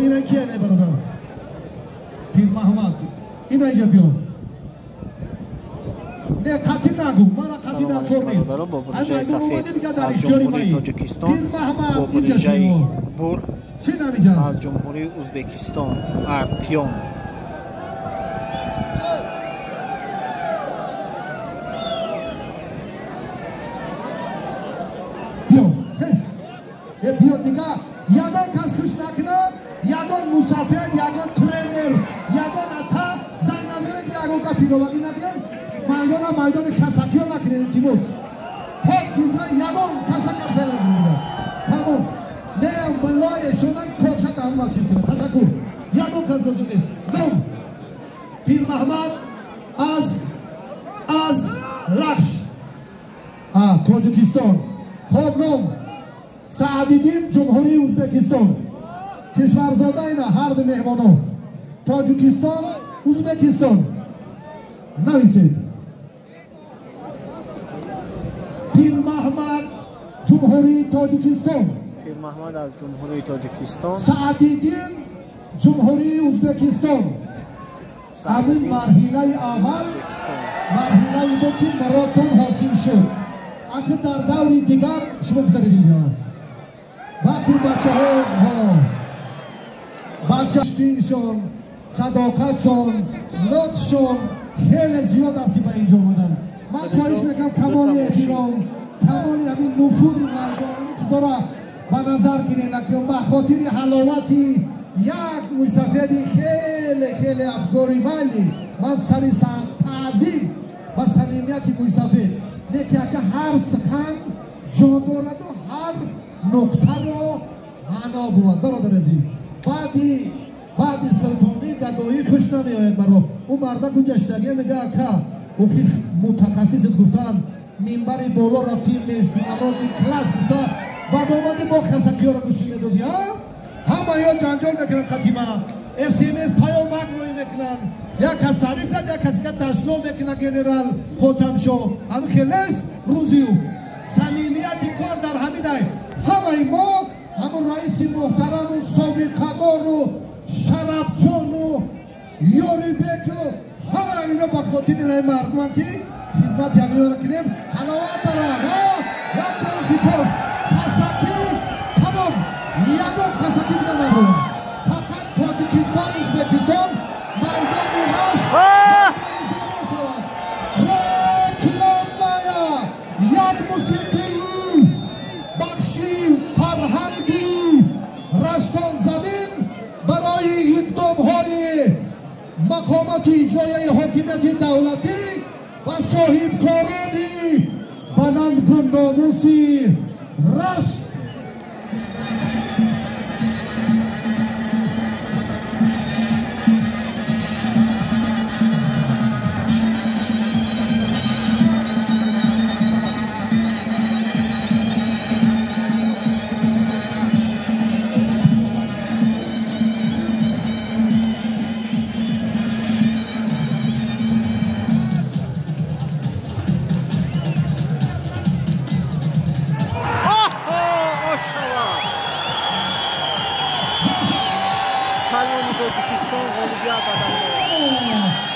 Ина кия не бародар? Пирмаҳмад. Ина инҷа биё. Не қатӣ нагу, мара қатӣ дар кор нест. Бародаро, бо буриҷаи сафед аз Ҷумҳурии Тоҷикистон, бо буриҷаи бур аз Ҷумҳурии Ӯзбекистон Артём. Биё, хес. Э биё дига, ягон кас хуш накунад, ягон мусафир, ягон тренер, ягон ата занг назанед, ягон гапи новагӣ надиҳед. Майдона майдони хасакиё накунед, илтимос. Покиза ягон каса гап занад. Тамом. Не милое шонан корша даҳон чиз кунад. Ташаккур. Ягон кас лозим нест. Ном Пирмаҳмад аз Лахш. Тоҷикистон. Хоб ном Саъдиддин, Ҷумҳурии Ӯзбекистон. Кишварзода ина ҳар ду меҳмоно. Тоҷикистон, Ӯзбекистон. Нависед. Пирмаҳмад, Ҷумҳурии Тоҷикистон. Пирмаҳмад аз Ҷумҳурии Тоҷикистон. Саъдиддин, Ҷумҳурии Ӯзбекистон. Ҳамин марҳилаи аввал марҳилаи буд ки баротон ҳосил шуд. Аки дар даври дигар шумо гузаред инҷо. Вақти бачаҳо бачаштиншон, садоқатшон, лутфшон хеле зиёд аст ки ба инҷо омаданд. Ман хоҳиш мекунам камоли эҳтиром, камоли ҳамин нуфузи майдон, ҳамин чизҳоро ба назар гиред, ки ба хотири ҳаловати як мусафиди хеле хеле афгори вали ман сари таъзим ба самимияти мусафид не ки ака ҳар сухан ҷо дораду ҳар нуқтаро маъно бувад. Бародар азиз, баъди султонӣ гадоӣ хуш намеояд баро. Ӯ мардаку ҷаштагӣ мега ака, ӯ мутахассисат гуфтаанд, минбари боло рафтим, международный класс гуфта, баъд омадӣ бо хасакиёро гӯшӣ медозӣ, а? Ҳама ё ҷанҷол мекунанд қатима, СМС паёмак рӯй мекунанд, як кас таъриф кард, як каси кард дашном мекунад генерал Ҳотамшо. Ҳамин хелес рӯзиюв. Самимияти кор дар ҳамин ай. Ҳамаи мо ҳамун раиси муҳтараму собиқадору шарафҷону ёрибеку ҳама ҳамино ба хотири ин мардуманд ки хизмати ҳаминоро кунем, ҳаловат баранд. Як ҷон сипос. Хасакӣ тамом, ягон хасакӣ дига набурад. Фақат Тоҷикистон, Ӯзбекистон, майдони Рашт шавад. Рекламная як мусиқии бахши фарҳанги Раштон замин барои иқдомҳои мақомоти иҷроияи ҳокимияти давлатӣ ва соҳибкорони баландгундомуси Рашт. Палвони Тоҷикистон ғолибият ба даст овард.